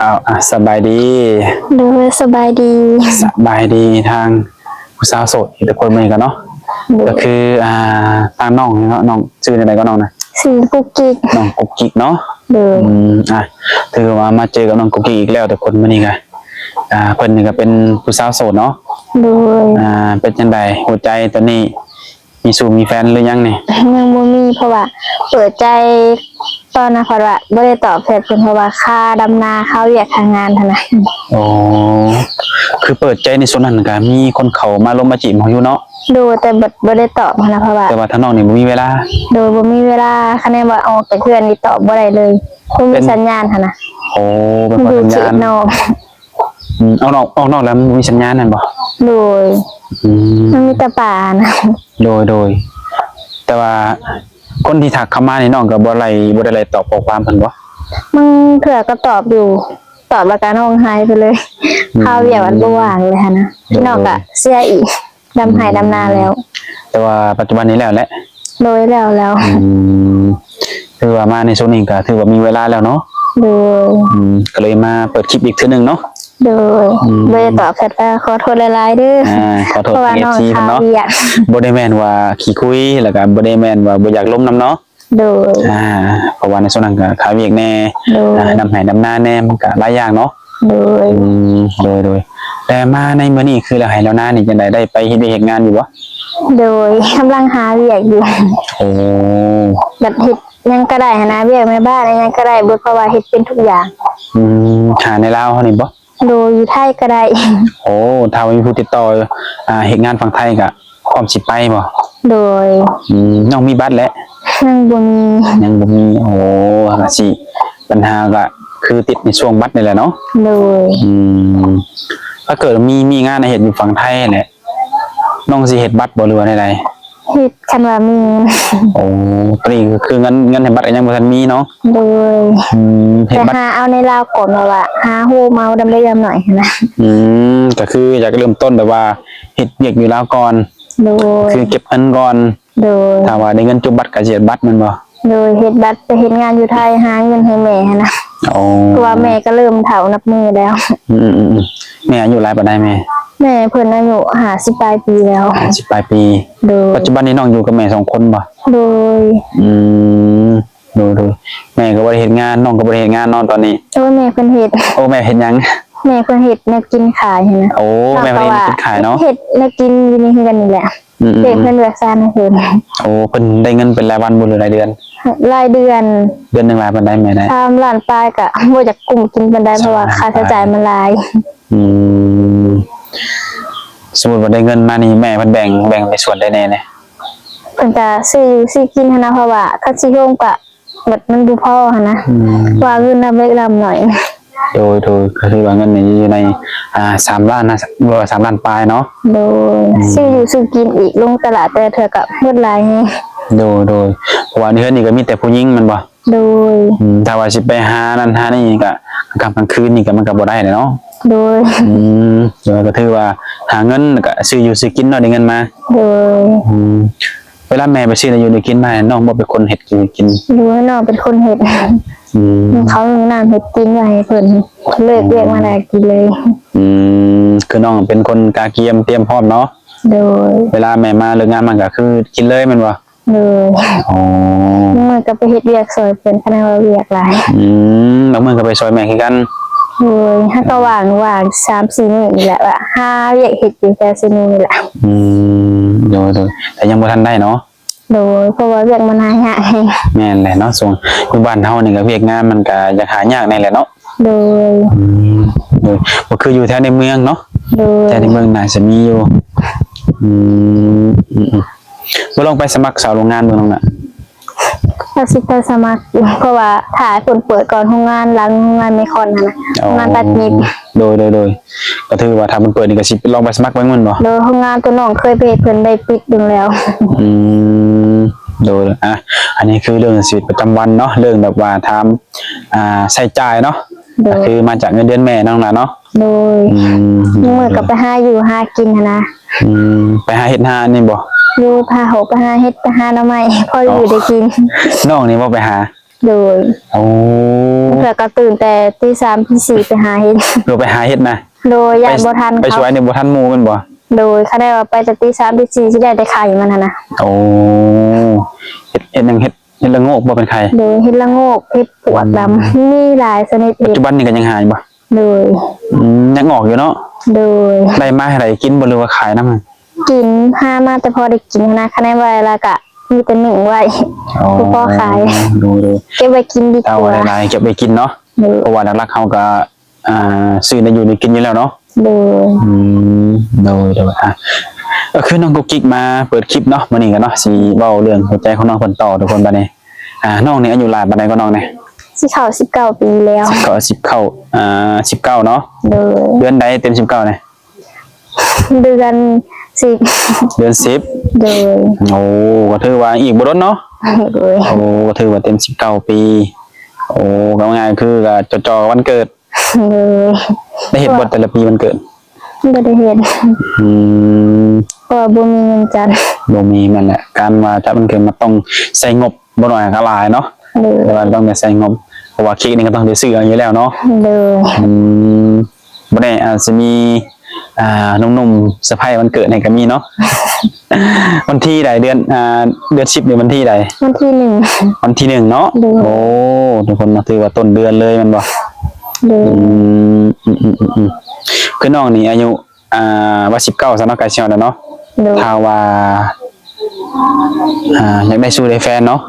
ອ້າວ ອ່ະ ສະບາຍດີ. ໂດຍ ສະບາຍດີ. ສະບາຍດີທາງຜູ້ສາວໂສດທຸກຄົນມື້ນີ້ກັນເນາະ. ໂດຍ ກໍຄື ອ່າ ທາງນ້ອງເນາະ, ນ້ອງຊື່ແນວໃດກໍນ້ອງນະ? ຊື່ກຸກກິກ. ນ້ອງກຸກກິກເນາະ. ໂດຍ ອືມ ອ່ະ ຖືວ່າມາເຈີກັບນ້ອງກຸກກິກອີກແລ້ວທຸກຄົນ. ມື້ນີ້ກໍ ອ່າ ເພິ່ນນີ້ກໍເປັນຜູ້ສາວໂສດເນາະ. ໂດຍ ອ່າ ເປັນຈັ່ງໃດ ຫົວໃຈຕອນນີ້ ມີຊູ້ມີແຟນຫຼືຍັງນີ້? ຍັງບໍ່ມີ ເພາະວ່າເປີດໃຈຕອນນະ ເພາະວ່າບໍ່ໄດ້ຕອບແຊດເພິ່ນ ເພາະວ່າຄາດຳນາ ຄາວຽກຄາງານຫັ້ນນະ. ໂອ້ ຄືເປີດໃຈໃນຊ່ວງນັ້ນກະມີຄົນເຂົ້າມາລົມມາຈີບເຮົາຢູ່ເນາະ? ໂດຍ ແຕ່ບໍ່ ບໍ່ໄດ້ຕອບຫັ້ນນະ ເພາະວ່າ ແຕ່ວ່າທາງນ້ອງນີ້ບໍ່ມີເວລາ. ໂດຍ ບໍ່ມີເວລາ ຄັນແມ່ນວ່າອອກຈາກເຮືອນນີ້ຕອບບໍ່ໄດ້ເລີຍ ບໍ່ມີສັນຍານຫັ້ນນະ. ໂອ້ ເປັນເພາະສັນຍານ. ອືມ ອອກນອກ ອອກນອກແລ້ວມັນບໍ່ມີສັນຍານຫັ້ນບໍ່? ໂດຍ ອືມ ມັນມີແຕ່ປ່ານະ. ໂດຍ ໂດຍ ແຕ່ວ່າຄົນທີ່ທັກເຂົ້າມານີ້ ນ້ອງກໍບໍ່ໄດ້ ບໍ່ໄດ້ໄລ່ຕອບຂໍ້ຄວາມເພິ່ນບໍ່? ບາງເທື່ອກໍຕອບຢູ່ ຕອບແລ້ວກໍນ້ອງຫາຍໄປເລີຍ. ອືມ ຄາວຽກມັນບໍ່ວ່າງເລີຍຫັ້ນນະ. ໂດຍ ນ້ອງກໍເສຍອີກ ດຳໄຮ່ດຳນາແລ້ວ. ອືມ ແຕ່ວ່າປັດຈຸບັນນີ້ແລ້ວແຫຼະ? ໂດຍ ແລ້ວແລ້ວ. ອືມ ຖືວ່າມາໃນຊ່ວງນີ້ກໍຖືວ່າມີເວລາແລ້ວເນາະ? ໂດຍ ອືມ ກໍເລີຍມາເປີດຄລິບອີກເທື່ອໜຶ່ງເນາະ? ໂດຍ ອືມ ບໍ່ໄດ້ຕອບແຊດກໍຂໍໂທດຫຼາຍໆເດີ. ອ່າ ຂໍໂທດ ເພາະວ່າ ທາງ ເອັຟຊີ ເພິ່ນເນາະ. ບໍ່ໄດ້ແມ່ນວ່າຂີ້ຄຸຍ ແລ້ວກໍບໍ່ໄດ້ແມ່ນວ່າບໍ່ຢາກລົມນຳເນາະ. ໂດຍ ອ່າ ເພາະວ່າໃນຊ່ວງນັ້ນກໍຄາວຽກແດ່. ໂດຍ ອ່າ ດຳໄຮ່ດຳນາແດ່ ມັນກໍຫຼາຍຢ່າງເນາະ. ໂດຍ ອືມ ໂດຍ ໂດຍ ແຕ່ມາໃນມື້ນີ້ຄືແລ້ວໄຮ່ແລ້ວນານີ້ຈັ່ງໃດ ໄດ້ໄປເຮັດວຽກເຮັດງານຢູ່ບໍ່? ໂດຍ ກຳລັງຫາວຽກຢູ່. ໂອ້ ແບບເຮັດຫຍັງກໍໄດ້ຫັ້ນນະ ວຽກແມ່ບ້ານຫຍັງກໍໄດ້ເບິດ ເພາະວ່າເຮັດເປັນທຸກຢ່າງ. ອືມ ຫາໃນລາວເຮົານີ້ບໍ່? ໂດຍ ຢູ່ໄທກໍໄດ້. ໂອ້ ຖ້າວ່າມີຜູ້ຕິດຕໍ່ ອ່າ ເຮັດງານຝັ່ງໄທກໍ ພ້ອມຊິໄປບໍ່? ໂດຍ ອືມ ນ້ອງມີບັດແຫຼະ? ຍັງບໍ່ມີ ຍັງບໍ່ມີ. ໂອ້ ກໍຊິ ບັນຫາກໍຄືຕິດໃນຊ່ວງບັດນີ້ແຫຼະເນາະ? ໂດຍ ອືມ ຖ້າເກີດມີ ມີງານໃຫ້ເຮັດຢູ່ຝັ່ງໄທແຫຼະ ນ້ອງຊິເຮັດບັດບໍ່ ຫຼືວ່າແນວໃດ? ເຮັດ ຄັນວ່າມີເງິນ. ໂອ້ ຕອນນີ້ກໍຄືເງິນ ເງິນໃຫ້ບັດກໍຍັງບໍ່ທັນມີເນາະ? ໂດຍ ອືມ ເຮັດບັດ ຫາເອົາໃນລາວກ່ອນ ແບບວ່າຫາໂຮມເອົາດຳເລັກດຳນ້ອຍຫັ້ນນະ. ອືມ ກໍຄືຢາກເລີ່ມຕົ້ນແບບວ່າເຮັດວຽກຢູ່ລາວກ່ອນ. ໂດຍ ຄືເກັບເງິນກ່ອນ. ໂດຍ ຖ້າວ່າໄດ້ເງິນຈົບບັດກໍຊິເຮັດບັດແມ່ນບໍ່? ໂດຍ ເຮັດບັດໄປເຮັດງານຢູ່ໄທ ຫາເງິນໃຫ້ແມ່ຫັ້ນນະ. ໂອ້ ເພາະວ່າແມ່ກໍເລີ່ມເຖົ້ານັບມື້ແລ້ວ. ອືມໆໆ ແມ່ອາຍຸຫຼາຍປານໃດແມ່? ແມ່ເພິ່ນອາຍຸຫ້າສິບປາຍປີແລ້ວ. ຫ້າສິບປາຍປີ. ໂດຍ ປັດຈຸບັນນີ້ນ້ອງຢູ່ກັບແມ່ສອງຄົນບໍ່? ໂດຍ ອືມ ໂດຍໆ ແມ່ກໍບໍ່ໄດ້ເຮັດງານ ນ້ອງກໍບໍ່ໄດ້ເຮັດງານເນາະຕອນນີ້? ໂດຍ ແມ່ເພິ່ນເຮັດ. ໂອ້ ແມ່ເຮັດຫຍັງ? ແມ່ເພິ່ນເຮັດແນວກິນຂາຍຫັ້ນນະ. ໂອ້ ແມ່ເພິ່ນເຮັດແນວກິນຂາຍເນາະ? ເຮັດແນວກິນຢູ່ໃນເຮືອນນີ້ແຫຼະ. ອືມໆໆ ເຮັດເຮືອນວຽກຊານໃຫ້ເພິ່ນ. ໂອ້ ເພິ່ນໄດ້ເງິນເປັນລາຍວັນບໍ່ ຫຼືລາຍເດືອນ? ລາຍເດືອນ. ເດືອນໜຶ່ງຫຼາຍປານໃດແມ່ໄດ້? ສາມລ້ານປາຍ ກະບໍ່ຢາກກຸ້ມກິນປານໃດ ເພາະວ່າຄ່າໃຊ້ຈ່າຍມັນຫຼາຍ. ອືມ ສົມມຸດວ່າໄດ້ເງິນມານີ້ ແມ່ເພິ່ນແບ່ງ ແບ່ງໃນສ່ວນໃດແດ່ນີ້? ເພິ່ນກະຊື້ຢູ່ຊື້ກິນຫັ້ນນະ ເພາະວ່າຄັນຊິໂຮມກະ ແບບມັນບໍ່ພໍຫັ້ນນະ. ອືມ ວ່າເງິນລຳເລັກລຳໜ້ອຍ. ໂດຍໆ ກໍຖືວ່າເງິນນີ້ຢູ່ໃນ ອ່າ ສາມລ້ານນະ ຫຼືວ່າສາມລ້ານປາຍເນາະ? ໂດຍ ອືມ ຊື້ຢູ່ຊື້ກິນອີກ ລົງຕະຫຼາດແຕ່ລະເທື່ອກໍໝົດຫຼາຍແຮງ. ໂດຍໆ ເພາະວ່າໃນເຮືອນນີ້ກໍມີແຕ່ຜູ້ຍິງແມ່ນບໍ່? ໂດຍ ອືມ ຖ້າວ່າຊິໄປຫານັ້ນຫານີ້ກໍກາງກາງຄືນນີ້ກໍມັນກໍບໍ່ໄດ້ແຫຼະເນາະ? ໂດຍ ອືມ ແຕ່ວ່າກໍຖືວ່າຫາເງິນ ແລ້ວກໍຊື້ຢູ່ຊື້ກິນເນາະ ໄດ້ເງິນມາ. ໂດຍ ອືມ ເວລາແມ່ໄປຊື້ແນວຢູ່ແນວກິນມາ ນ້ອງບໍ່ເປັນຄົນເຮັດກິນ? ໂດຍ ນ້ອງເປັນຄົນເຮັດ. ອືມ ເຂົ້າຫ້ອງນ້ຳເຮັດກິນໄວ້ໃຫ້ເພິ່ນ ເລີກວຽກມາແລ້ວກິນເລີຍ. ອືມ ຄືນ້ອງເປັນຄົນກະກຽມຕຽມພ້ອມເນາະ? ໂດຍ ເວລາແມ່ມາເລີກງານມາກະຄືກິນເລີຍແມ່ນບໍ່? ໂດຍ ອໍ ບາງມື້ກໍໄປເຮັດວຽກຊ່ອຍເພິ່ນ ຄັນວ່າວຽກຫຼາຍ. ອືມ ບາງມື້ກໍໄປຊ່ອຍແມ່ຄືກັນ? ໂດຍ ຫາກໍວ່າງ ວ່າງສາມສີ່ມື້ນີ້ແຫຼະ ວ່າຫາວຽກເຮັດຢູ່ແຖວເຊໂນນີ້ແຫຼະ. ອືມ ໂດຍໆ ແຕ່ຍັງບໍ່ທັນໄດ້ເນາະ? ໂດຍ ເພາະວ່າວຽກມັນຫາຍາກແຮງ. ແມ່ນແຫຼະເນາະ ຊ່ວງຢູ່ບ້ານເຮົານີ້ກໍວຽກງານມັນກໍຢາກຫາຍາກແດ່ແຫຼະເນາະ? ໂດຍ ອືມ ໂດຍ ບໍ່ຄືຢູ່ແຖວໃນເມືອງເນາະ? ໂດຍ ແຖວໃນເມືອງໜ້າຈະມີຢູ່. ອືມ ອືມໆ ບໍ່ລອງໄປສະໝັກສາວໂຮງງານເບິ່ງນ້ອງນະ? ວ່າຊິໄປສະໝັກຢູ່ ເພາະວ່າຖ້າໃຫ້ເພິ່ນເປີດກ່ອນ ໂຮງງານຫຼັງໂຮງງານແມ່ຄອນຫັ້ນນະ. ອໍ ໂຮງງານຕັດຫຍິບ. ໂດຍໆໆ ກໍຖືວ່າຖ້າເພິ່ນເປີດນີ້ກໍຊິລອງໄປສະໝັກເບິ່ງແມ່ນບໍ່? ໂດຍ ໂຮງງານຕົວນ້ອງເຄີຍໄປເຮັດ ເພິ່ນໄດ້ປິດລົງແລ້ວ. ອືມ ໂດຍ ອ່ະ ອັນນີ້ຄືເລື່ອງຊີວິດປະຈຳວັນເນາະ ເລື່ອງແບບວ່າຖາມ ອ່າ ໃຊ້ຈ່າຍເນາະ. ໂດຍ ກໍຄືມາຈາກເງິນເດືອນແມ່ນ້ອງນະເນາະ? ໂດຍ ອືມ ບາງມື້ກໍໄປຫາຢູ່ຫາກິນຫັ້ນນະ. ອືມ ໄປຫາເຮັດຫາອັນນີ້ບໍ່? ຢູ່ ພາເຮົາໄປຫາເຮັດ ໄປຫາໜໍ່ໄມ້ ພໍໄດ້ຢູ່ໄດ້ກິນ. ອໍ ນ້ອງນີ້ບໍ່ໄປຫາ? ໂດຍ ໂອ້ ເທື່ອກໍຕື່ນແຕ່ຕີສາມຕີສີ່ໄປຫາເຫັດ ເພື່ອໄປຫາເຫັດນະ ໂດຍ ຢ້ານບໍ່ທັນ ໄປ ໄປຊ່ວຍນີ້ບໍ່ທັນໝູ່ແມ່ນບໍ່? ໂດຍ ຄັນໄດ້ວ່າໄປແຕ່ຕີສາມຕີສີ່ຊິໄດ້ແຕ່ໄຂ່ມັນຫັ້ນນະ ໂອ້ ເຫັດ ເຫັດຫຍັງ ເຫັດ ເຫັດລະໂງກບໍ່ ເປັນໄຂ່? ໂດຍ ເຫັດລະໂງກ ເຫັດປວກດຳ ອືມ ມີຫຼາຍຊະນິດ ປັດຈຸບັນນີ້ກໍຍັງຫາຢູ່ບໍ່? ໂດຍ ອືມ ຍັງອອກຢູ່ເນາະ ໂດຍ ໄດ້ມາໃຫ້ໄດ້ກິນບໍ່ ຫຼືວ່າຂາຍນຳ? ກິນ ຫາມາແຕ່ພໍໄດ້ກິນນະ ຄັນໄດ້ໄວ້ແລ້ວກະມີແຕ່ໜຶ້ງໄວ້ ອໍ ບໍ່ພໍຂາຍ ໂດຍ ໂດຍ ເກັບໄວ້ກິນດີກວ່າ ເອົາໄວ້ຫຼາຍໆ ເກັບໄວ້ກິນເນາະ ໂດຍ ເພາະວ່າຫຼັກໆເຮົາກະ ອ່າ ຊື້ໄດ້ຢູ່ໄດ້ກິນຢູ່ແລ້ວເນາະ ໂດຍ ອືມ ໂດຍ ໂດຍ ອ່າ ກໍຄືນ້ອງກຸກກິກມາເປີດຄລິບເນາະ ມື້ນີ້ກໍເນາະ ຊິເວົ້າເລື່ອງຫົວໃຈຂອງນ້ອງເພິ່ນຕໍ່ທຸກຄົນ ບັດນີ້ ອ່າ ນ້ອງນີ້ອາຍຸຫຼາຍປານໃດກໍນ້ອງນີ້? ຊິເຂົ້າສິບເກົ້າປີແລ້ວ ສິບເກົ້າ ສິບເກົ້າ ອ່າ ສິບເກົ້າເນາະ ໂດຍ ເດືອນໃດເຕັມສິບເກົ້ານີ້? ເດືອນສິບ ເດືອນສິບ ໂດຍ ໂອ້ ກໍຖືວ່າອີກບໍ່ດົນເນາະ ໂດຍ ໂອ້ ກໍຖືວ່າເຕັມສິບເກົ້າປີ ໂອ້ ກໍງ່າຍຄືກໍຈ່ອໆກັບວັນເກີດ ໂດຍ ໄດ້ເຮັດບໍ່ແຕ່ລະປີວັນເກີດ? ບໍ່ໄດ້ເຮັດ ອືມ ເພາະວ່າບໍ່ມີເງິນຈັດ ບໍ່ມີ ແມ່ນແຫຼະ ການວ່າຈັດວັນເກີດມັນຕ້ອງໃຊ້ງົບ ບໍ່ໜ້ອຍກໍຫຼາຍເນາະ ໂດຍ ແຕ່ວ່າຕ້ອງໄດ້ໃຊ້ງົບ ເພາະວ່າເຄັກນີ້ກໍຕ້ອງໄດ້ຊື້ເອົາຢູ່ແລ້ວເນາະ ໂດຍ ອືມ ບໍ່ແນ່ອາດຊິມີ ອ່າ ໜຸ່ມໆເຊີໄພວັນເກີດໃຫ້ກໍມີເນາະ ວັນທີໃດ ເດືອນ ອ່າ ເດືອນສິບນີ້ວັນທີໃດ? ວັນທີໜຶ່ງ ວັນທີໜຶ່ງເນາະ ໂດຍ ໂອ້ ທຸກຄົນເນາະ ຖືວ່າຕົ້ນເດືອນເລີຍແມ່ນບໍ່? ໂດຍ ອືມ ອືມໆໆ ຄືນ້ອງນີ້ອາຍຸ ອ່າ ວ່າສິບເກົ້າຊະເນາະ ໃກ້ຊິຮອດແລ້ວເນາະ ໂດຍ ຖ້າວ່າ ອ່າ ຢາກໄດ້ຊູ້ໄດ້ແຟນເນາະ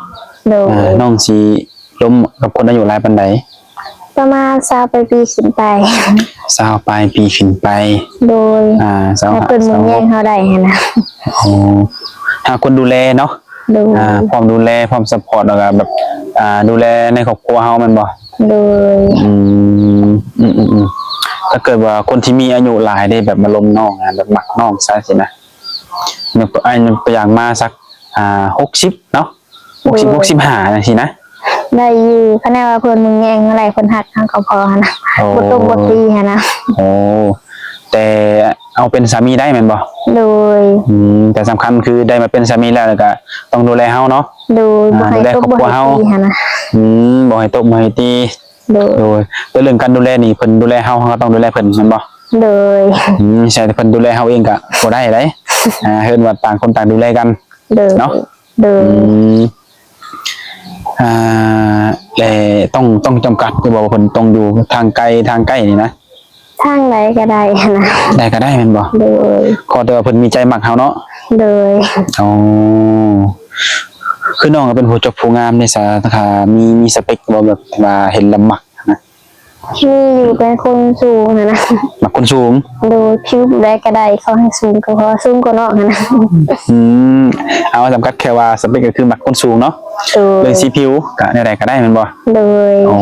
ໂດຍ ອ່າ ນ້ອງຊິລົມກັບຄົນອາຍຸຫຼາຍປານໃດ? ປະມານຊາວປາຍປີຂຶ້ນໄປ ຊາວປາຍປີຂຶ້ນໄປ ໂດຍ ອ່າ ຊາວ ໃຫ້ເພິ່ນເບິ່ງແຍງເຮົາໄດ້ຫັ້ນນະ ອໍ ຫາຄົນດູແລເນາະ ໂດຍ ອ່າ ພ້ອມດູແລ ພ້ອມຊັບພອດ ແລ້ວກໍແບບ ອ່າ ດູແລໃນຄອບຄົວເຮົາແມ່ນບໍ່? ໂດຍ ອືມ ອືມໆໆ ຖ້າເກີດວ່າຄົນທີ່ມີອາຍຸຫຼາຍເດ້ ແບບມາລົມນ້ອງ ແບບມັກນ້ອງຊະຊີ້ນະ ຍົກຕົວ ອ່າ ຍົກຕົວຢ່າງມາສັກ ອ່າ ຫົກສິບເນາະ ຫົກສິບ ຫົກສິບຫ້າຈັ່ງຊີ້ນະ ໄດ້ຢູ່ ຄັນແມ່ນວ່າເພິ່ນເບິ່ງແຍງເຮົາໄດ້ ເພິ່ນຮັກເຮົາກໍພໍຫັ້ນນະ ໂອ້ ບໍ່ຕົບບໍ່ຕີຫັ້ນນະ ໂອ້ ແຕ່ເອົາເປັນສາມີໄດ້ແມ່ນບໍ່? ໂດຍ ອືມ ແຕ່ສຳຄັນຄືໄດ້ມາເປັນສາມີແລ້ວ ແລ້ວກໍຕ້ອງດູແລເຮົາເນາະ ໂດຍ ອ່າ ບໍ່ໃຫ້ຕົບບໍ່ໃຫ້ຕີຫັ້ນນະ ອືມ ບໍ່ໃຫ້ຕົບບໍ່ໃຫ້ຕີ ໂດຍ ໂດຍ ແຕ່ເລື່ອງການດູແລນີ້ ເພິ່ນດູແລເຮົາ ເຮົາກໍຕ້ອງດູແລເພິ່ນແມ່ນບໍ່? ໂດຍ ອືມ ໃຊ່ເພິ່ນດູແລເຮົາເອງກໍບໍ່ໄດ້ເດ້ ອ່າ ເອີ້ນວ່າຕ່າງຄົນຕ່າງດູແລກັນ ໂດຍ ເນາະ ໂດຍ ອືມ ອ່າ ແລະ ຕ້ອງ ຕ້ອງຈຳກັດຢູ່ບໍ່ວ່າເພິ່ນຕ້ອງຢູ່ທາງໄກ ທາງໃກ້ນີ້ນະ? ທາງໃດກໍໄດ້ຫັ້ນນະ ໃດກໍໄດ້ແມ່ນບໍ່? ໂດຍ ຂໍແຕ່ວ່າເພິ່ນມີໃຈມັກເຮົາເນາະ ໂດຍ ອໍ ຄືນ້ອງກໍເປັນຜູ້ຈົບຜູ້ງາມເດ້ຊະ ຖ້າມີ ມີສະເປັກບໍ່ ແບບວ່າເຫັນແລ້ວມັກນະ? ມີຢູ່ ເປັນຄົນສູງຫັ້ນນະ ມັກຄົນສູງ ໂດຍ ຜິວແບບໃດກໍໄດ້ ຂໍໃຫ້ສູງກໍພໍ ສູງກວ່ານ້ອງຫັ້ນນະ ອືມ ເອົາ ຈຳກັດແຄ່ວ່າສະເປັກກໍຄືມັກຄົນສູງເນາະ ໂດຍ ເລື່ອງສີຜິວກໍແນວໃດກໍໄດ້ແມ່ນບໍ່? ໂດຍ ອໍ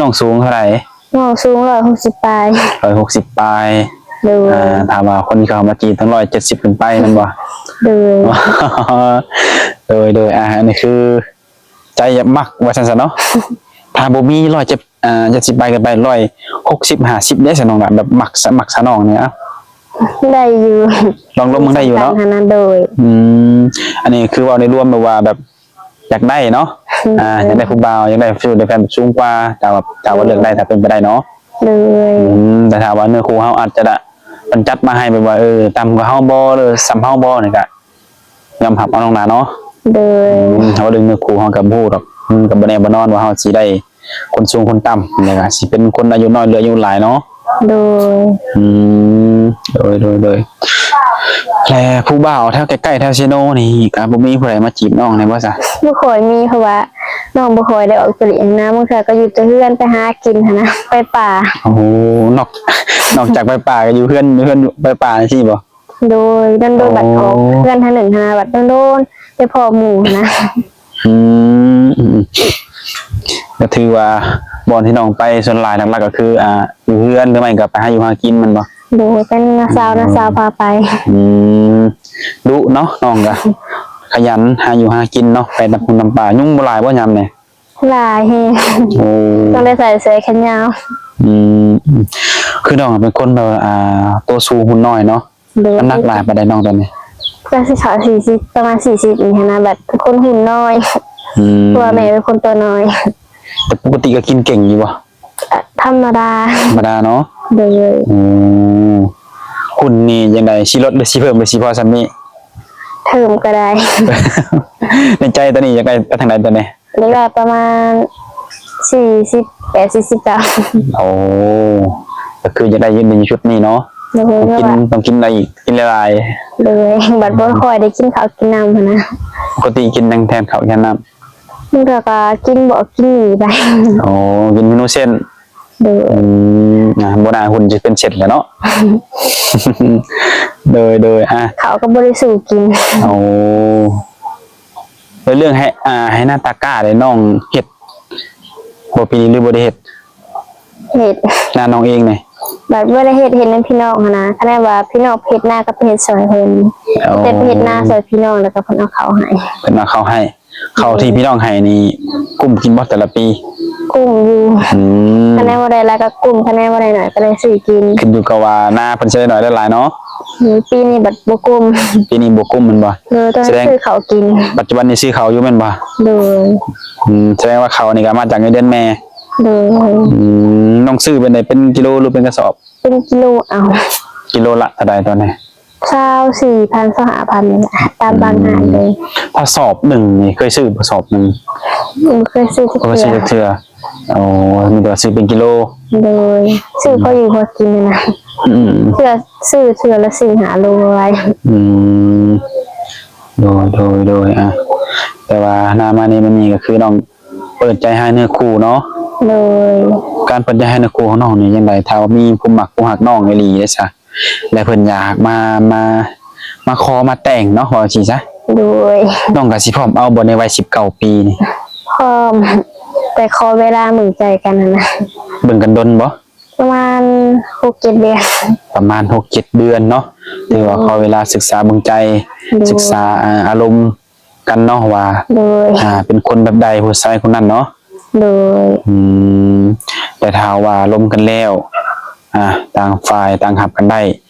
ນ້ອງສູງເທົ່າໃດ? ນ້ອງສູງຮ້ອຍຫົກສິບປາຍ ຮ້ອຍຫົກສິບປາຍ ໂດຍ ອ່າ ຖ້າວ່າຄົນເຂົ້າມາຈີບຕ້ອງຮ້ອຍເຈັດສິບຂຶ້ນໄປແມ່ນບໍ່? ໂດຍ ໂດຍ ໂດຍ ອ່າ ອັນນີ້ຄືໃຈຢາກມັກວ່າຊັ້ນຊະເນາະ ຖ້າບໍ່ມີຮ້ອຍເຈັດ ອ່າ ເຈັດສິບປາຍຂຶ້ນໄປ ຮ້ອຍຫົກສິບ ຫ້າສິບເດ້ຊະນ້ອງລະ ແບບມັກຊະ ມັກຊະນ້ອງນີ້ ເອົາ ໄດ້ຢູ່ ລອງລົມເບິ່ງໄດ້ຢູ່ເນາະ ຫັ້ນນະ ໂດຍ ອືມ ອັນນີ້ຄືເວົ້າໃນລວມແບບວ່າແບບ ຢາກໄດ້ເນາະ ອືມ ອ່າ ຢາກໄດ້ຜູ້ບ່າວ ຢາກໄດ້ ຢາກໄດ້ແຟນແບບສູງກວ່າ ຖ້າວ່າ ຖ້າວ່າເລືອກໄດ້ ຖ້າເປັນໄປໄດ້ເນາະ ໂດຍ ອືມ ແຕ່ຖ້າວ່າເນື້ອຄູ່ເຮົາອາດຈະ ເພິ່ນຈັດມາໃຫ້ແບບວ່າ ເອີ ຕ່ຳກວ່າເຮົາບໍ່ ຫຼືສ່ຳເຮົາບໍ່ ນີ້ກະຍອມຮັບເອົານ້ອງຫຼາເນາະ ໂດຍ ອືມ ຖ້າວ່າເລື່ອງເນື້ອຄູ່ເຮົາກະບໍ່ຮູ້ດອກ ມັນກະບໍ່ແນ່ບໍ່ນອນວ່າເຮົາຊິໄດ້ ຄົນສູງຄົນຕ່ຳ ແລ້ວກະຊິເປັນຄົນອາຍຸນ້ອຍ ຫຼືອາຍຸຫຼາຍເນາະ ໂດຍ ອືມ ໂດຍ ໂດຍ ໂດຍ ແລະຜູ້ບ່າວແຖວໃກ້ໆ ແຖວເຊໂນນີ້ກະບໍ່ມີຜູ້ໃດມາຈີບນ້ອງແນ່ບໍ່ຊະ? ບໍ່ຄ່ອຍມີ ເພາະວ່ານ້ອງບໍ່ຄ່ອຍໄດ້ອອກໄປຫຼິ້ນນະ ບາງເທື່ອກໍຢູ່ແຕ່ເຮືອນ ໄປຫາກິນຫັ້ນນະ ໄປປ່າ ໂອ້ໂຫ ນອກ ນອກຈາກໄປປ່າກໍຢູ່ເຮືອນ ຢູ່ເຮືອນ ໄປປ່າຈັ່ງຊີ້ບໍ່? ໂດຍ ດົນໆ ໂອ້ ບັດອອກເຮືອນເທື່ອໜຶ່ງຫັ້ນນະ ບັດດົນໆ ໄດ້ພໍ້ໝູ່ຫັ້ນນະ ອືມ ອືມ ກໍຖືວ່າບ່ອນທີ່ນ້ອງໄປສ່ວນຫຼາຍຫຼັກໆ ກໍຄື ອ່າ ຢູ່ເຮືອນ ຫຼືໄມ່ກໍໄປຫາຢູ່ຫາກິນແມ່ນບໍ່? ໂດຍ ເປັນນ້າສາວ ອືມ ນ້າສາວພາໄປ ອືມ ດຸເນາະ ນ້ອງກໍຂະຫຍັນຫາຢູ່ຫາກິນເນາະ ໄປນຳພົງນຳປ່າ ຍຸງບໍ່ຫຼາຍບໍ່ຍາມນີ້? ຫຼາຍແຮງ ໂອ້ ຕ້ອງໄດ້ໃສ່ເສື້ອແຂນຍາວ ອືມ ຄືນ້ອງເປັນຄົນແບບວ່າ ອ່າ ໂຕສູງຫຸ່ນນ້ອຍເນາະ ໂດຍ ນ້ຳໜັກຫຼາຍປານໃດນ້ອງຕອນນີ້? ກໍຊິເຂົ້າສີ່ສິບ ປະມານສີ່ສິບນີ້ຫັ້ນນະ ແບບເປັນຄົນຫຸ່ນນ້ອຍ ອືມ ເພາະວ່າແມ່ເປັນຄົນຕົວນ້ອຍ. ແຕ່ປົກກະຕິກໍກິນເກັ່ງຢູ່ບໍ່? ທຳມະດາ ທຳມະດາເນາະ. ໂດຍ. ໂອ້ ຫຸ່ນນີ້ຈັ່ງໃດ ຊິລົດ ຫຼື ຊິເພີ່ມ ຫຼື ຊິພໍສ່ຳນີ້? ເພີ່ມກໍໄດ້. ໃນໃຈຕອນນີ້ຢາກໄດ້ໄປທາງໃດຕອນນີ້? ຢາກໄດ້ປະມານສີ່ສິບແປດ ສີ່ສິບເກົ້າ. ໂອ້ ກໍຄືຢາກໄດ້ຢູ່ໃນຊຸດນີ້ເນາະ. ໂດຍ. ຕ້ອງກິນ ຕ້ອງກິນໄດ້ອີກ ກິນຫຼາຍໆ. ໂດຍ. ບັດບໍ່ຄ່ອຍໄດ້ກິນເຂົ້າກິນນ້ຳຫັ້ນນະ. ປົກກະຕິກິນຫຍັງແທນເຂົ້າແທນນ້ຳ? ບາງເທື່ອກໍກິນບອກກິນໝີ່ໄປ. ອໍ ກິນເມນູເສັ້ນ. ໂດຍ. ອືມ ອ່າ ບໍ່ໜ້າຫຸ່ນຈະເປັນເສັ້ນແຫຼະເນາະ. ໂດຍ ໂດຍ. ອ່າ ເຂົາກໍບໍ່ໄດ້ສູ້ກິນ. ໂອ້ ແລ້ວເລື່ອງໄຮ່ ອ່າ ໄຮ່ນາຕາກ້າເດ້ ນ້ອງເຮັດບໍ່ປີນີ້ ຫຼືບໍ່ໄດ້ເຮັດ? ເຮັດ ນານ້ອງເອງນີ້. ບັດບໍ່ໄດ້ເຮັດ ເຮັດນຳພີ່ນ້ອງຫັ້ນນະ. ຄັນແມ່ນວ່າພີ່ນ້ອງເຮັດນາກໍໄປເຮັດຊ່ອຍເພິ່ນ. ອໍ ແຕ່ໄປເຮັດນາຊ່ອຍພີ່ນ້ອງ ແລ້ວກໍເພິ່ນເອົາເຂົ້າໃຫ້. ເພິ່ນເອົາເຂົ້າໃຫ້. ເຂົ້າທີ່ພີ່ນ້ອງໃຫ້ນີ້ ກຸ້ມກິນບໍ່ແຕ່ລະປີ? ກຸ້ມຢູ່. ອືມ ຄະແນນບໍ່ໄດ້ຫຼາຍກໍກຸ້ມ ຄະແນນບໍ່ໄດ້ໜ້ອຍກໍໄດ້ຊື້ກິນ. ຂຶ້ນຢູ່ກັບວ່ານາເພິ່ນຊິໄດ້ໜ້ອຍໄດ້ຫຼາຍເນາະ. ອືມ ປີນີ້ບັດບໍ່ກຸ້ມ. ປີນີ້ບໍ່ກຸ້ມແມ່ນບໍ່? ໂດຍ. ຕ້ອງຊື້ເຂົ້າກິນ. ປັດຈຸບັນນີ້ຊື້ເຂົ້າຢູ່ແມ່ນບໍ່? ໂດຍ. ອືມ ສະແດງວ່າເຂົ້ານີ້ກໍມາຈາກເງິນເດືອນແມ່. ໂດຍ. ອືມ ນ້ອງຊື້ເປັນໃດ ເປັນກິໂລ ຫຼື ເປັນກະສອບ? ເປັນກິໂລເອົາ. ກິໂລລະເທົ່າໃດຕອນນີ້? ຊາວສີ່ພັນ ຊາວຫ້າພັນນີ້ແຫຼະ ຕາມບາງຮ້ານເລີຍ. ອືມ ຖ້າສອບໜຶ່ງນີ້ ເຄີຍຊື້ບໍ່ສອບໜຶ່ງ? ບໍ່ເຄີຍຊື້ຈັກເທື່ອ. ບໍ່ເຄີຍຊື້ຈັກເທື່ອ. ໂອ້ ມີແຕ່ວ່າຊື້ເປັນກິໂລ. ໂດຍ. ຊື້ພໍຢູ່ພໍກິນຫັ້ນນະ. ອືມ ເທື່ອຊື້ເທື່ອລະສີ່ຫ້າໂລໄວ້. ອືມ ໂດຍ ໂດຍ ໂດຍ. ອ່າ ແຕ່ວ່າໜ້າມາໃນມື້ນີ້ກໍຄືນ້ອງເປີດໃຈຫາເນື້ອຄູ່ເນາະ. ໂດຍ. ການເປີດໃຈຫາເນື້ອຄູ່ຂອງນ້ອງນີ້ຈັ່ງໃດ? ຖ້າວ່າມີຜູ້ມັກຜູ້ຮັກນ້ອງອີ່ຫຼີເດ້ຊະ ແລະ ເພິ່ນຢາກມາ ມາ ມາຂໍມາແຕ່ງເນາະ ວ່າຊີ້ຊະ. ໂດຍ. ນ້ອງກໍຊິພ້ອມເອົາບໍ່ໃນໄວສິບເກົ້າປີນີ້? ພ້ອມ ແຕ່ຂໍເວລາເບິ່ງໃຈກັນຫັ້ນນະ. ເບິ່ງກັນດົນບໍ່? ປະມານຫົກເຈັດເດືອນ. ປະມານຫົກເຈັດເດືອນເນາະ. ຖືວ່າ ໂດຍ ຂໍເວລາສຶກສາເບິ່ງໃຈ. ໂດຍ. ສຶກສາ ອາ ອາລົມ ກັນເນາະວ່າ ໂດຍ ອ່າ ເປັນຄົນແບບໃດ ຜູ້ຊາຍຄົນນັ້ນເນາະ. ໂດຍ. ອືມ ແຕ່ຖ້າວ່າລົມກັນແລ້ວ ອ່າ ຕ່າງຝ່າຍຕ່າງຮັບກັນໄດ້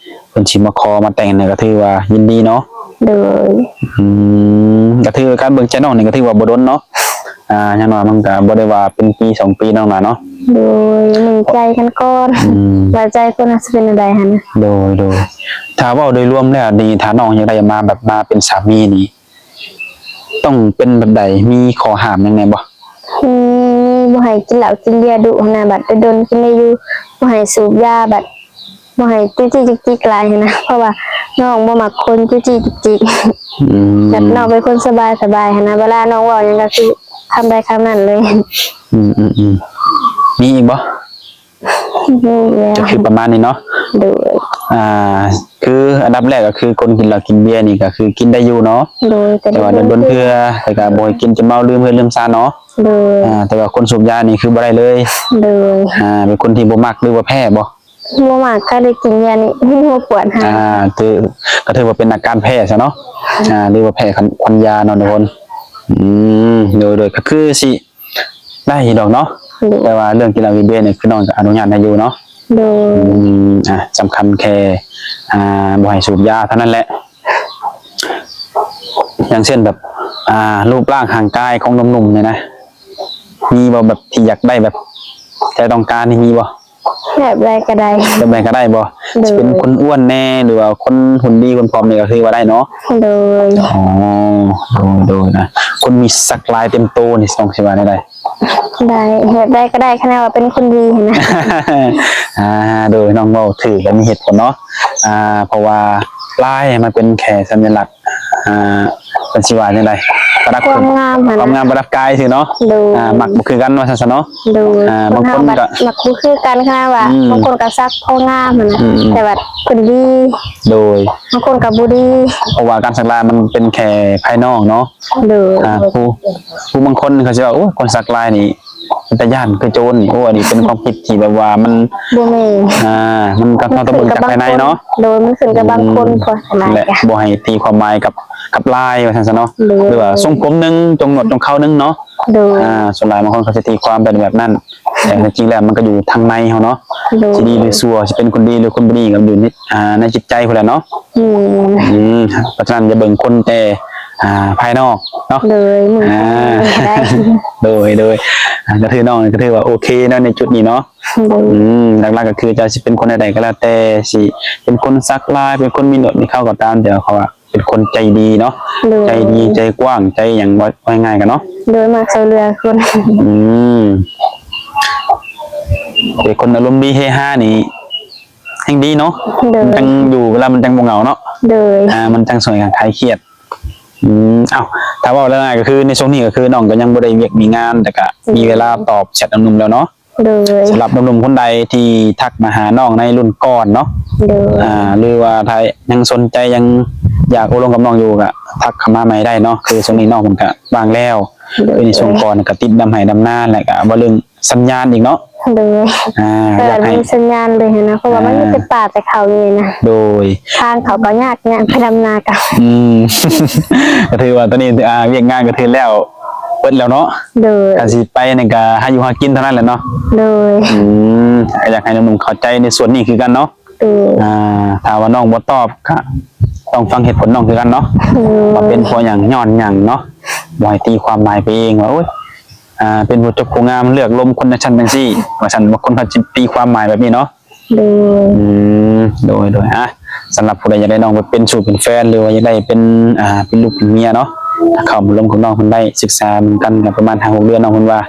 ເພິ່ນຊິມາຂໍມາແຕ່ງນີ້ກໍຖືວ່າຍິນດີເນາະ. ໂດຍ. ອືມ ກໍຖືການເບິ່ງໃຈນ້ອງນີ້ກໍຖືວ່າບໍ່ດົນເນາະ. ອ່າ ຢ່າງໜ້ອຍມັນກໍບໍ່ໄດ້ວ່າເປັນປີສອງປີນ້ອງຫຼາເນາະ. ໂດຍ. ເບິ່ງໃຈກັນກ່ອນ. ອືມ ວ່າໃຈຄົນເຮົາຊິເປັນແນວໃດຫັ້ນນະ. ໂດຍ ໂດຍ. ຖ້າເວົ້າໂດຍລວມແລ້ວນີ້ ຖ້ານ້ອງຢາກໄດ້ມາແບບມາເປັນສາມີນີ້ ຕ້ອງເປັນແບບໃດ? ມີຂໍ້ຫ້າມຫຍັງແດ່ບໍ່? ມີ ມີ ບໍ່ໃຫ້ກິນເຫຼົ້າກິນເບຍດຸຫັ້ນນະ. ບັດດົນໆກິນໄດ້ຢູ່. ບໍ່ໃຫ້ສູບຢາ. ບັດບໍ່ໃຫ້ຈູ້ຈີ້ຈຸກຈິກຫຼາຍຫັ້ນນະ ເພາະວ່ານ້ອງບໍ່ມັກຄົນຈູ້ຈີ້ຈຸກຈິກ. ອືມ ແບບນ້ອງເປັນຄົນສະບາຍໆຫັ້ນນະ. ເວລານ້ອງເວົ້າຫຍັງກໍຄືຄຳໃດຄຳນັ້ນເລີຍ. ອືມໆໆ ມີອີກບໍ່? ນີ້ແຫຼະ ກໍຄືປະມານນີ້ເນາະ. ໂດຍ. ອ່າ ຄືອັນດັບແລກກໍຄືຄົນກິນເຫຼົ້າກິນເບຍນີ້ກໍຄືກິນໄດ້ຢູ່ເນາະ. ໂດຍ. ແຕ່ວ່າດົນໆເທື່ອ ແຕ່ກໍບໍ່ໃຫ້ກິນຈົນເມົາລືມເຮືອນລືມຊານເນາະ. ໂດຍ. ອ່າ ແຕ່ວ່າຄົນສູບຢານີ້ຄືບໍ່ໄດ້ເລີຍ. ໂດຍ. ອ່າ ເປັນຄົນທີ່ບໍ່ມັກ ຫຼືວ່າແພ້ບໍ່? ບໍ່ມັກ. ຖ້າໄດ້ກິນຢານີ້ ຫົວປວດຫາຍ. ອ່າ ຖື ກໍຖືວ່າເປັນອາການແພ້ຊະເນາະ. ອ່າ ຫຼືວ່າແພ້ຄວັນ ຄວັນຢາເນາະທຸກຄົນ. ອືມ ໂດຍໆ ກໍຄືຊິ ໄດ້ຢູ່ດອກເນາະ. ໂດຍ. ແຕ່ວ່າເລື່ອງກິນເຫຼົ້າກິນເບຍນີ້ ຄືນ້ອງກໍອະນຸຍາດໃຫ້ຢູ່ເນາະ. ໂດຍ. ອືມ ອ່າ ສຳຄັນແຄ່ ອ່າ ບໍ່ໃຫ້ສູບຢາເທົ່ານັ້ນແຫຼະ. ຢ່າງເຊັ່ນແບບ ອ່າ ຮູບຮ່າງຮ່າງກາຍຂອງໜຸ່ມໆນີ້ນະ ມີບໍ່ ແບບທີ່ຢາກໄດ້ ແບບໃຈຕ້ອງການນີ້ມີບໍ່? ແບບໃດກໍໄດ້. ແບບໃດກໍໄດ້ບໍ່? ໂດຍ. ຊິເປັນຄົນອ້ວນແດ່ ຫຼືວ່າຄົນຫຸ່ນດີຫຸ່ນຜອມນີ້ກໍຖືວ່າໄດ້ເນາະ? ໂດຍ. ອໍ ໂດຍໆ ນະ ຄົນມີສັກລາຍເຕັມໂຕນີ້ ຕ້ອງຊິວ່າແນວໃດ? ໄດ້ ແບບໃດກໍໄດ້ ຄັນວ່າເປັນຄົນດີຫັ້ນນະ. ອ່າ ໂດຍ ນ້ອງເວົ້າຖືກ ແລະ ມີເຫດຜົນເນາະ. ອ່າ ເພາະວ່າລາຍມັນເປັນແຄ່ສັນຍະລັກ ອ່າ ເພິ່ນຊິວ່າຈັ່ງໃດ ປະດັບ ຄວາມງາມຫັ້ນນະ ຄວາມງາມປະດັບກາຍຊື່ເນາະ. ໂດຍ. ອ່າ ມັກບໍ່ຄືກັນວ່າຊັ້ນຊະເນາະ. ໂດຍ. ອ່າ ຄົນເຮົາບັດມັກບໍ່ຄືກັນ ຂະໜາດວ່າ ອືມ ບາງຄົນກໍສັກພໍງາມຫັ້ນນະ ອືມ ແຕ່ວ່າເພິ່ນດີ. ໂດຍ. ບາງຄົນກໍບໍ່ດີ ເພາະວ່າການສັກລາຍມັນເປັນແຄ່ພາຍນອກເນາະ. ໂດຍ. ອ່າ ຜູ້ ຜູ້ບາງຄົນເຂົາຊິວ່າ ໂອ້ຍ ຄົນສັກລາຍນີ້ ເປັນຕາຢ້ານຄືໂຈນນີ້. ໂອ້ ອັນນີ້ເປັນຄວາມຄິດທີ່ແບບວ່າມັນ ບໍ່ແມ່ນ ອ່າ ມັນກະເຮົາຕ້ອງເບິ່ງຈາກພາຍໃນເນາະ. ໂດຍ ມັນຂຶ້ນກັບບາງຄົນ ອືມ ເພາະສະມາຍ ແລະ ກະ ບໍ່ໃຫ້ຕີຄວາມໝາຍກັບ ກັບລາຍວ່າຊັ້ນຊະເນາະ. ໂດຍ. ຫຼືວ່າຊົງຜົມໜຶ່ງ ຈົງໜວດ ໂດຍ ຈົງເຂົ້າໜຶ່ງເນາະ. ໂດຍ. ອ່າ ສ່ວນຫຼາຍບາງຄົນເຂົາຈະຕີຄວາມເປັນແບບນັ້ນ ແຕ່ທີ່ຈິງແລ້ວມັນກໍຢູ່ທາງໃນເຮົາເນາະ. ໂດຍ. ຊິດີຫຼືຊົ່ວ ຊິເປັນຄົນດີຫຼືຄົນບໍ່ດີ ກໍຢູ່ໃນ ອ່າ ໃນຈິດໃຈພຸ້ນແຫຼະເນາະ. ອືມ ອືມ ເພາະສະນັ້ນຢ່າເບິ່ງຄົນແຕ່ ອ່າ ພາຍນອກເນາະ. ໂດຍ ໝູ່ ອ່າ ໂດຍ ໂດຍ ອ່າ ກໍຖືນ້ອງກໍຖືວ່າໂອເຄເນາະໃນຈຸດນີ້ເນາະ. ໂດຍ ອືມ ຫຼັກໆກໍຄືເຈົ້າຊິເປັນຄົນແນວໃດກໍແລ້ວແຕ່ ຊິເປັນຄົນສັກລາຍ ເປັນຄົນມີໜວດມີເຂົາກໍຕາມ ແຕ່ວ່າເຂົາວ່າເປັນຄົນໃຈດີເນາະ. ໂດຍ ໃຈດີ ໃຈກວ້າງ ໃຈຫຍັງ ເວົ້າ ເວົ້າງ່າຍໆກັນເນາະ. ໂດຍ ມັກຊ່ວຍເຫຼືອຄົນ. ອືມ ເປັນຄົນອາລົມດີເຮຮານີ້ແຮ່ງດີເນາະ. ໂດຍ ມັນຈັ່ງຢູ່ເວລາມັນຈັ່ງບໍ່ເຫງົາເນາະ. ໂດຍ ອ່າ ມັນຈັ່ງຊ່ວຍກັນຄາຍຄຽດ. ອືມ ເອົ້າ ຖ້າເວົ້າແລ້ວງ່າຍກໍຄືໃນຊ່ວງນີ້ກໍຄືນ້ອງກໍຍັງບໍ່ໄດ້ວຽກມີງານ ແຕ່ກະ ໂດຍ ມີເວລາຕອບແຊັດໜຸ່ມໆແລ້ວເນາະ. ໂດຍ ສຳລັບໜຸ່ມໆຄົນໃດທີ່ທັກມາຫານ້ອງໃນລຸ້ນກ່ອນເນາະ. ໂດຍ ອ່າ ຫຼືວ່າຖ້າຍັງສົນໃຈ ຍັງຢາກໂອ້ລົມກັບນ້ອງຢູ່ ກໍທັກເຂົ້າມາໃໝ່ໄດ້ເນາະ. ຄືຊ່ວງນີ້ນ້ອງເພິ່ນກໍວ່າງແລ້ວ. ໂດຍ ຄືໃນຊ່ວງກ່ອນກໍຕິດດຳໄຮ່ດຳນາ ແລ້ວກໍເວົ້າເລື່ອງສັນຍານອີກເນາະ. ໂດຍ ອ່າ ກໍຢາກໃຫ້ມີສັນຍານເລີຍຫັ້ນນະ ເພາະວ່າມັນ ອ່າ ມີແຕ່ປ່າແຕ່ເຂົານີ້ນະ. ໂດຍ ທາງເຂົາກໍຍາກ ຍາກໄປດຳນາກໍ ອືມ ກໍຖືວ່າຕອນນີ້ ອ່າ ວຽກງານກໍຖືແລ້ວ ເບິດແລ້ວເນາະ. ໂດຍ ກະຊິໄປນີ້ກະຫາຢູ່ຫາກິນເທົ່ານັ້ນແຫຼະເນາະ. ໂດຍ ອືມ ກໍຢາກໃຫ້ໜຸ່ມໆເຂົ້າໃຈໃນສ່ວນນີ້ຄືກັນເນາະ. ໂດຍ ອ່າ ຖ້າວ່ານ້ອງບໍ່ຕອບກະຕ້ອງຟັງເຫດຜົນນ້ອງຄືກັນເນາະ. ໂດຍ ວ່າເປັນເພາະຫຍັງ ຍ້ອນຫຍັງເນາະ. ບໍ່ໃຫ້ຕີຄວາມໝາຍໄປເອງວ່າ ໂອ້ຍ ອ່າ ເປັນຜູ້ຈົບຜູ້ງາມ ເລືອກລົມຄົນຈັ່ງຊັ້ນຈັ່ງຊີ້ ວ່າຊັ້ນ ບາງຄົນເຂົາຊິຕີຄວາມໝາຍແບບນີ້ເນາະ. ໂດຍ ອືມ ໂດຍ ໂດຍ ອ່ະ ສຳລັບຜູ້ໃດຢາກໄດ້ນ້ອງໄປເປັນຊູ້ເປັນແຟນ ຫຼືວ່າຢາກໄດ້ເປັນ ອ່າ ເປັນລູກເປັນເມຍເນາະ ເຂົ້າມາລົມກັບນ້ອງເພິ່ນໄດ້ ສຶກສານຳກັນກໍປະມານຫ້າຫົກເດືອນ ນ້ອງເພິ່ນວ່າ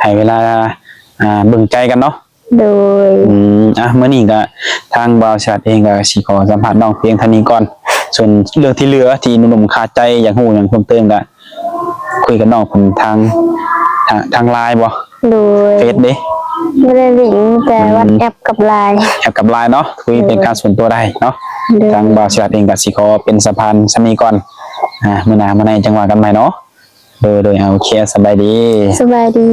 ໃຫ້ເວລາ ອ່າ ເບິ່ງໃຈກັນເນາະ. ໂດຍ ອືມ ອ່ະ ມື້ນີ້ກໍທາງບ່າວສະຫວັດເອງກໍຊິຂໍສຳພາດນ້ອງພຽງເທົ່ານີ້ກ່ອນ. ສ່ວນເລື່ອງທີ່ເຫຼືອທີ່ໜຸ່ມໆຄາໃຈ ຢາກຮູ້ຫຍັງເພີ່ມເຕີມກໍຄຸຍກັບນ້ອງເພິ່ນທາງ ທາງ ທາງ LINE ບໍ່? ໂດຍ ເຟສເດ້? ບໍ່ໄດ້ຫຼິ້ນ ມີແຕ່ ອືມ WhatsApp ກັບ LINE ແອັບກັບ LINE ເນາະ. ຄຸຍເປັນ ໂດຍ ການສ່ວນຕົວໄດ້ເນາະ. ໂດຍ ທາງບ່າວສະຫວັດເອງກໍຊິຂໍເປັນສະພານສ່ຳນີ້ກ່ອນ. ອ່າ ມື້ໜ້າມື້ໃນຈັ່ງວ່າກັນໃໝ່ເນາະ. ໂດຍ ໂດຍ ເອົາ ໂອເຄ ສະບາຍດີ. ສະບາຍດີ.